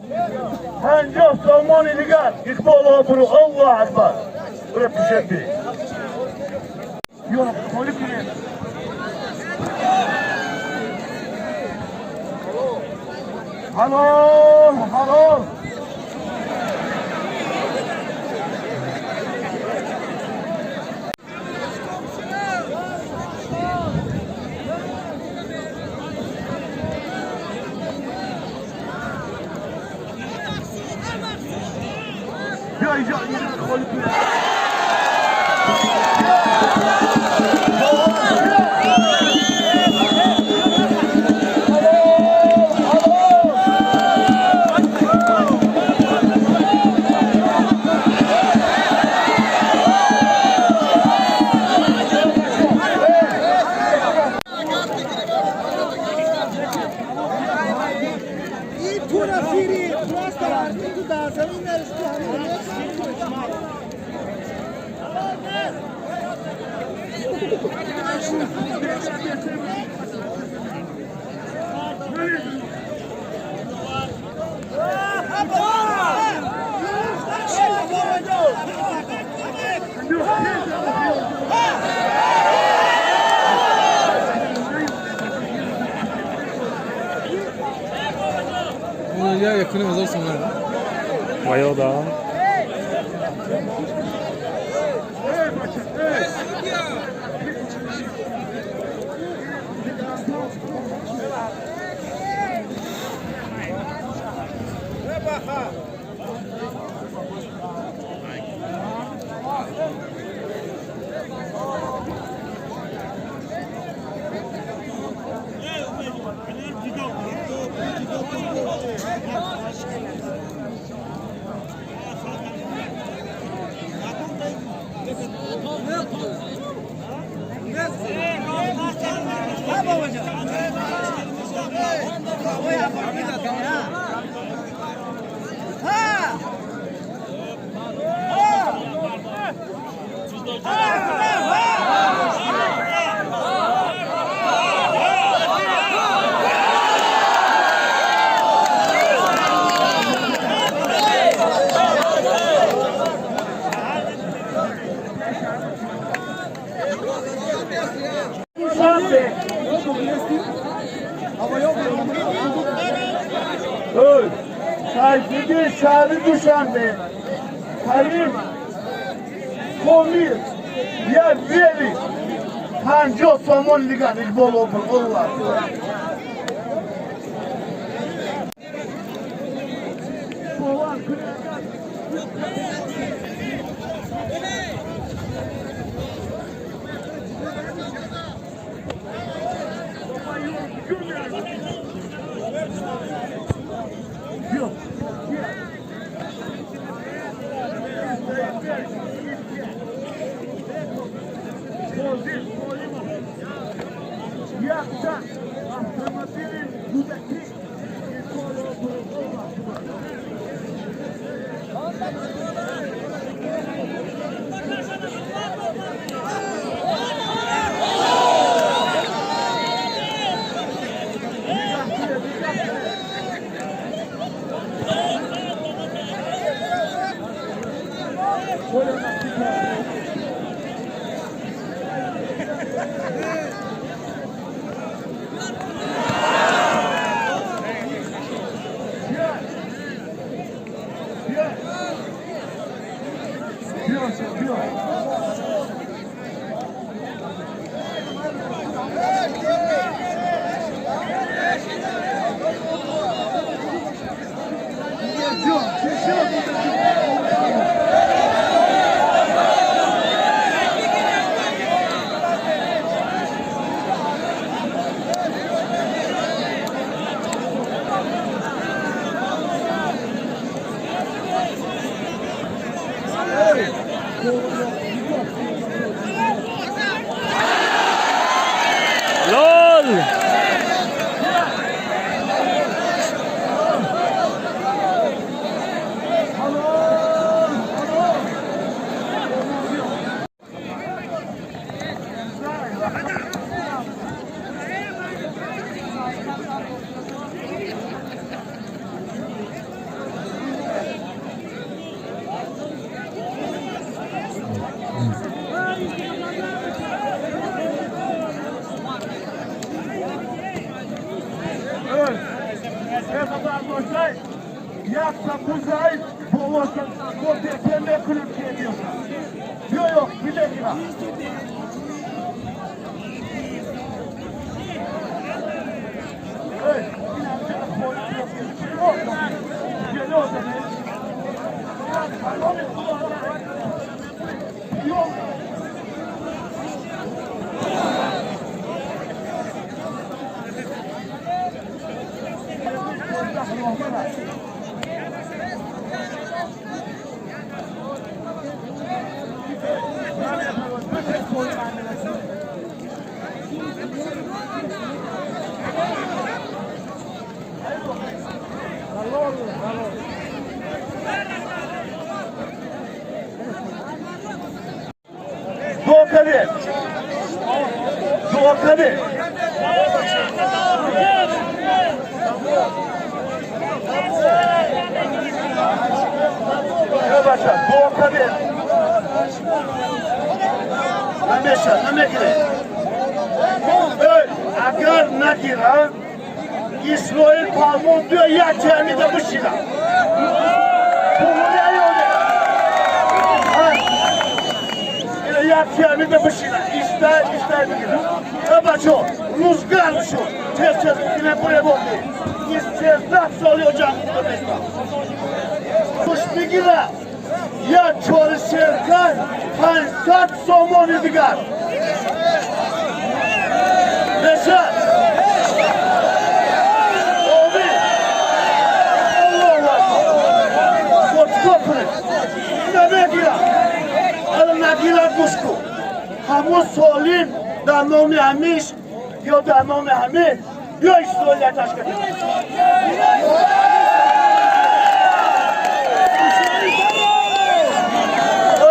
50 сомони дигар иқбол обрӯ. Аллоҳ акбар. Бура пушаби. Ё холӣ кунед. Ҳалол, ҳалол. Бیا اینجا خالی کنید. Я якуним ҳазор сомон. Ваёда. Сайфиддин шаҳри Душанбе, Карим Комир, як вели 50 сомон дигар иқбол обур. Аллоҳ. Бовар кунед. Якта автомобили Рӯдакӣ. Иқбол обур. Аллоҳ. Лол! Якта бузай болоша мо депе мекунем ки биёша. Биёё бимегира. Эй, Doğukadir. Doğukadir. Başa, Doğukadir. Nameşa, namekire. Agar nagira, İsrail palmon diyor ya kendi de bu şila. Yakiyami de bışına, ister ister bilir. Tabaço, rüzgar şu, tez tez yine buraya oldu. İstezdat soruyor canlı mesela. Kuş bigira, ya çoru şerkan, pansat somoni digar. Mesela, obi, Allah Allah, koçkopri, ne begira. Нагира гӯш кун. Ҳамон солим дар номи ҳамиш ё дар номи ҳамин ё Исроил яташ кардем.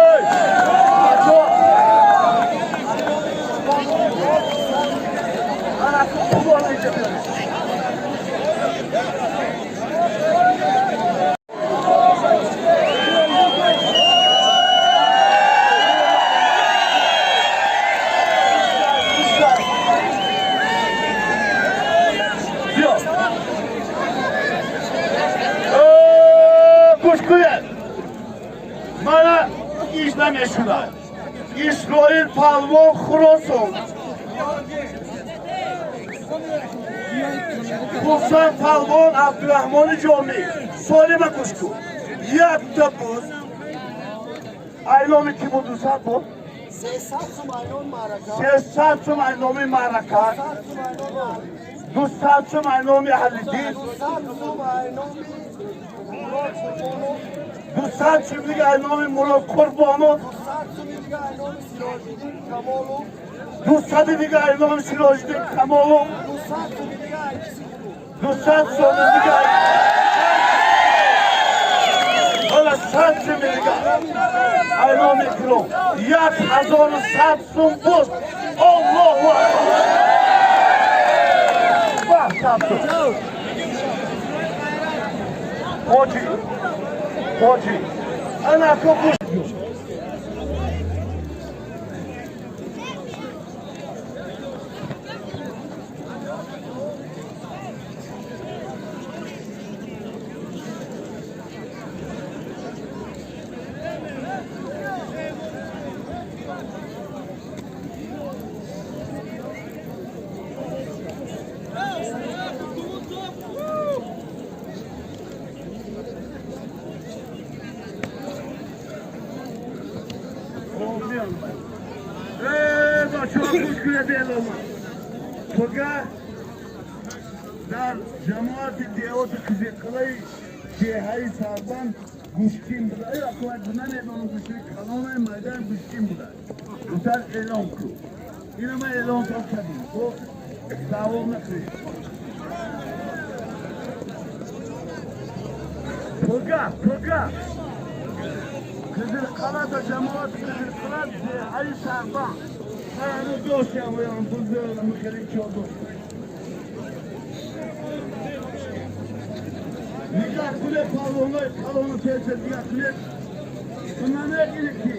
Эй, бачо! Ана пул инҷа биёред. Мана иш намешунад. Исроил палвон Хуросон. Хурсан палвон Абдурахмони Ҷомӣ. Солима гӯш кун. Якта буз. Айноми ки буд 200 буд? 300 сум айноми маърака. 200 сум айноми аҳлидин. 200 сум дига айноми Мурод Қурбонов. 200 дига айноми Сироҷиддин Камолов. 200 сум дига ҳола 100 сум дига айноми Икром. 1100 сум буд. Аллоҳу акбар. Бах 100 сум. Хоҷи. Хоҷи. Ана ко гӯш. Дар ҷамоати деҳоти Қизиққалаи деҳаи Сарбанд гӯштин буда. Намедонам гӯштини калонаи майдани гӯштин буда. Гуфтан эълон кун. Ина ман эълон кардем. Даъво накунед. Пурга, пурга. Қизилқалада ҷамоати Қизилқала деҳаи Сарбанд. Ман доштам оям бузургам хеле чо доштам. Нигоҳ кунед палвонҳои калону тез-тез нигоҳ кунед. Намегиред ки.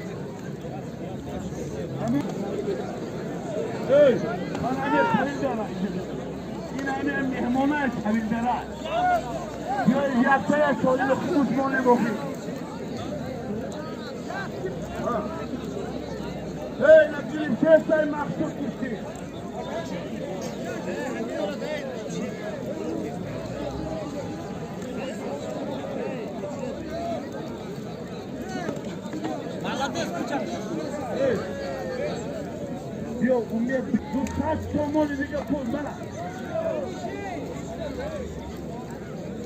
Эй, ман ҳамин тавил дорам. Ин ҳамин меҳмонаи тавилдара. Яктая солили худмоне бохи. Эй, на 46 махсус кишти. Биё, умед 200 сомони дига пул мана.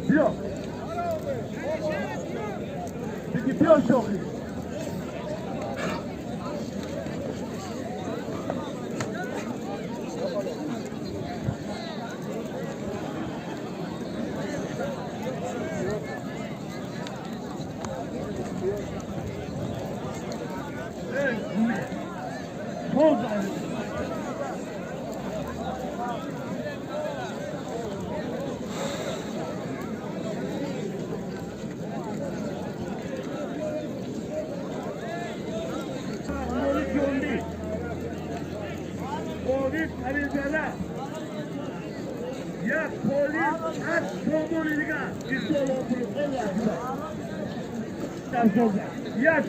Биё. Беги, биё, шохи. Як,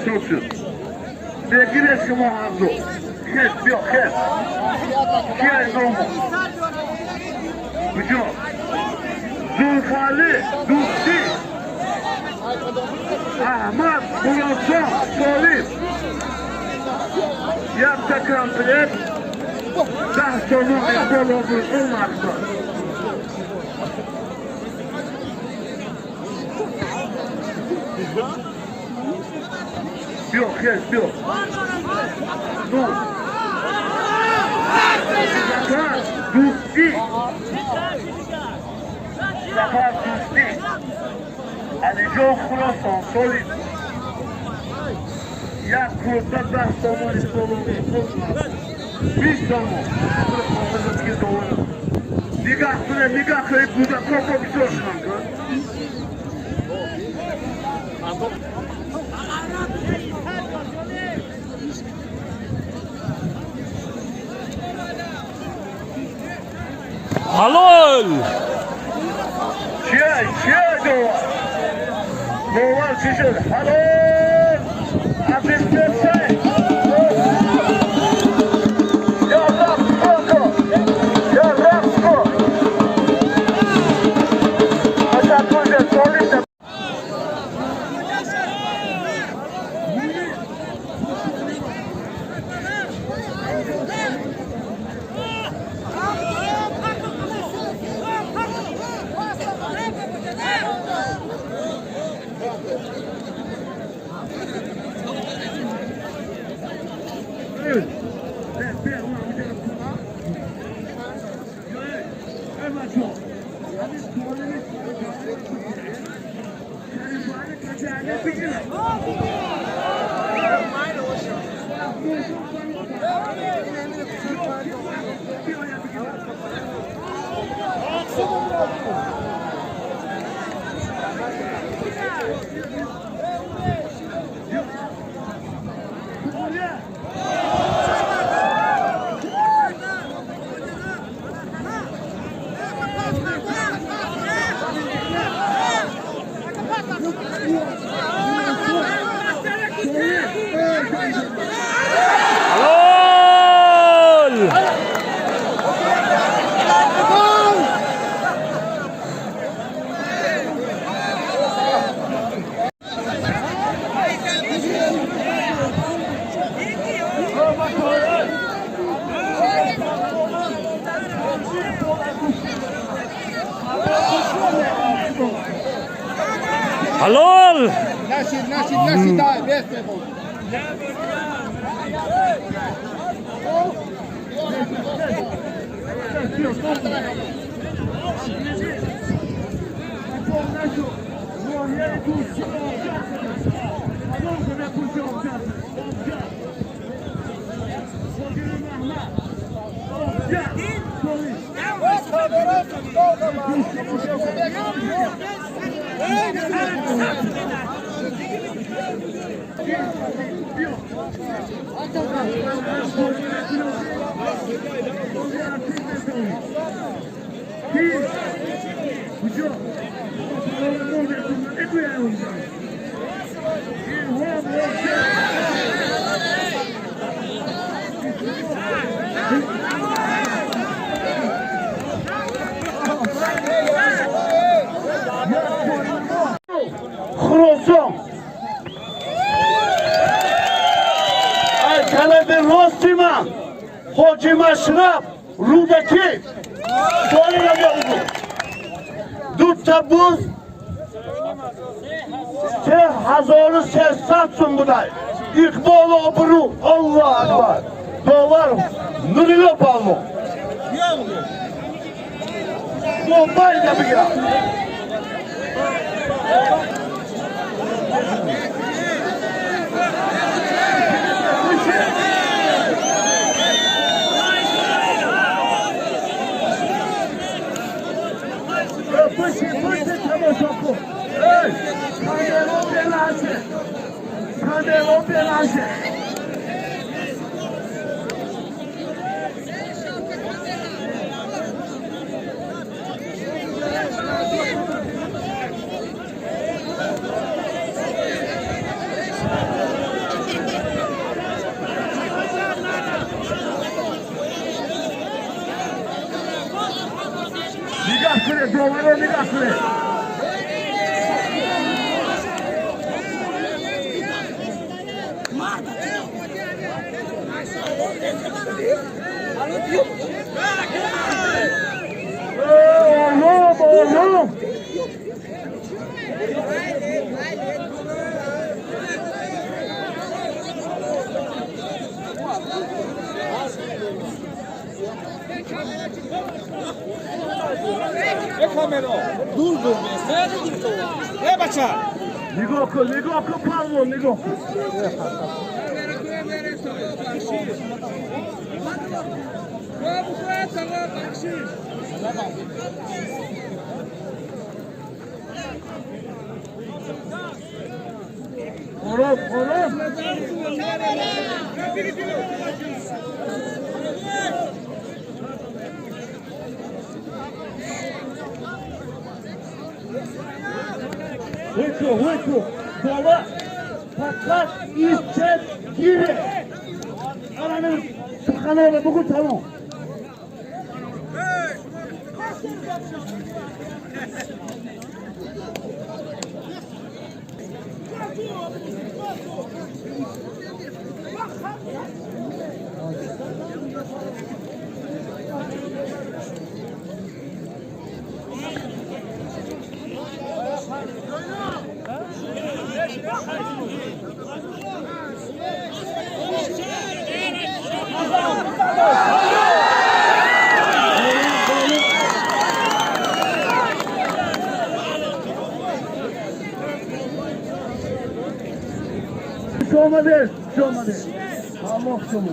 сушит. Бегиреш шумо ҳарду. Хес, биё, хес. Кия ному? Куҷо? Юсуфалӣ Дӯстӣ, Аҳмад Хуросон Солим, якта комплект 10 сомон. Иқбол обрӯ мақсад. Биё, хез, биё. Ну Сафар Дӯстӣ, Сафар Дӯстӣ, Алиҷон Хуросон Солим, як курта 10 сомон. Иқбол обрӯ, 20 сомон. Нигаҳ кунед, нигаҳ кунед, кӯдакҳо бо бисёр шуданд. Halol! Чия, чия, довар, довар, чӣ шуд? Ҳалол! Азизбек. Я раб, я раб. Ташаккур, солим. Halol! Halol! Наши, наши, наши, дай, без него. Хуросон ай талаби рости ман Ҳоҷи Машраб Рӯдакӣ соли дута буз 3300 сум будай. Иқболу обрӯ. Аллоҳ акбар! Довар Нурилло палвон бомбайда бигирад. Пуши, пуши, тамошо кун. Эй, камеро белазе. Камеро белазе. Нигоҳ кунед. Доваро нигоҳ кунед. Оҳом, оҳом. Нигоҳ кун, нигоҳ кун, Павло, нигоҳ кун. Ором, ором. Выку, выку. Бола фақат изчет гире. Ана суханона бугу, тамом. Омадед, хуш омадед. Аллоҳ шумо.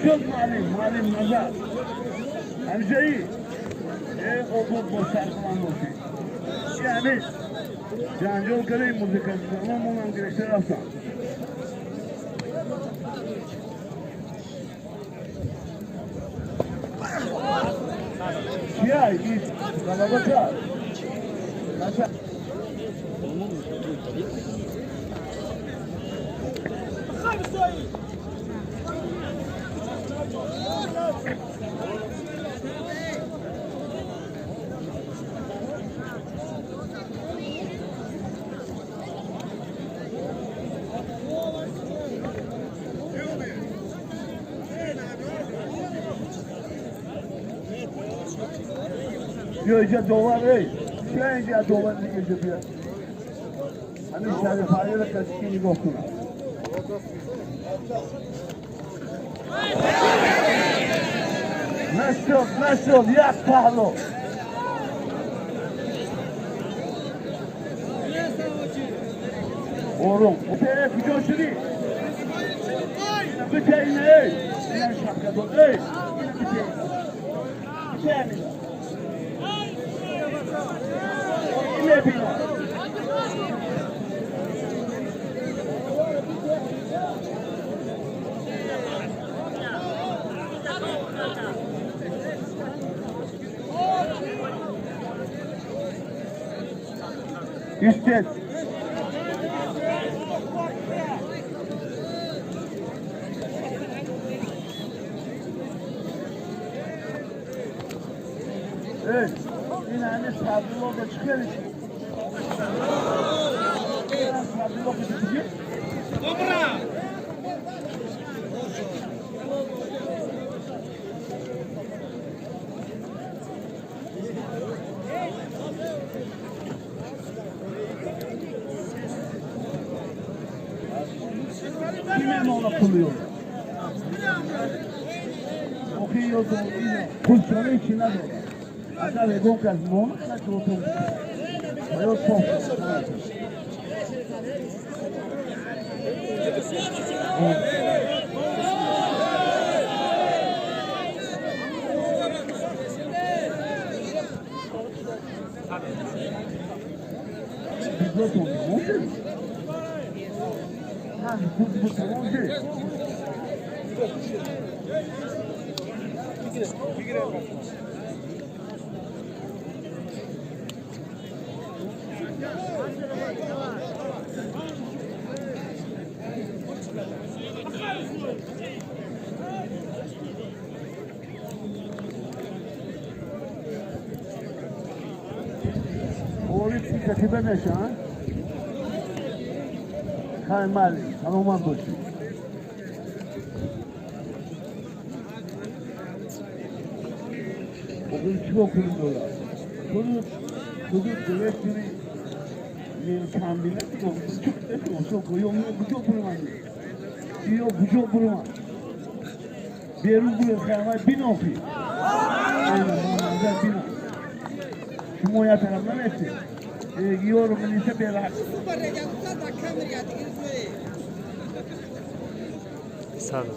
Шуд, муаллим, муаллим назар. Ҳамҷаӣ. Э, обод бо сарқуланд бошӣ. Яъне ҷанҷол кардем, музыка монам гирифта рафтам. Чия, ғалаба кард. Биё инҷа, довар, эй, чия инҷа довар дига инҷа бия. Ҳамин шарифалиро каси ки нигоҳ кунад. Нашуд, нашуд, як паҳлу. Ором. Опере куҷо шудӣ? Бите ина, эй. Ина шапкадор, эй. Ина бите. Бите ина. Мебинам. Истец. Эй, ин ҳами сабзилода чӣ хеле шуд? Сабзилода чӣ? Мемона пул ёра. Охи ё пулчонаи чӣ надорад. Агар ягон кас мона качотон ё соф. Катиба меша, хай мали, саломат бошед. Bugün чико кунем дора? Кунут, кунут директори комбинати ё бурмани. Ё куҷо бурман? Берун бурем хаймай бинофи. Айна, бино. Шумо я тараф наместед. Ёро милиса берак. Sağ ol.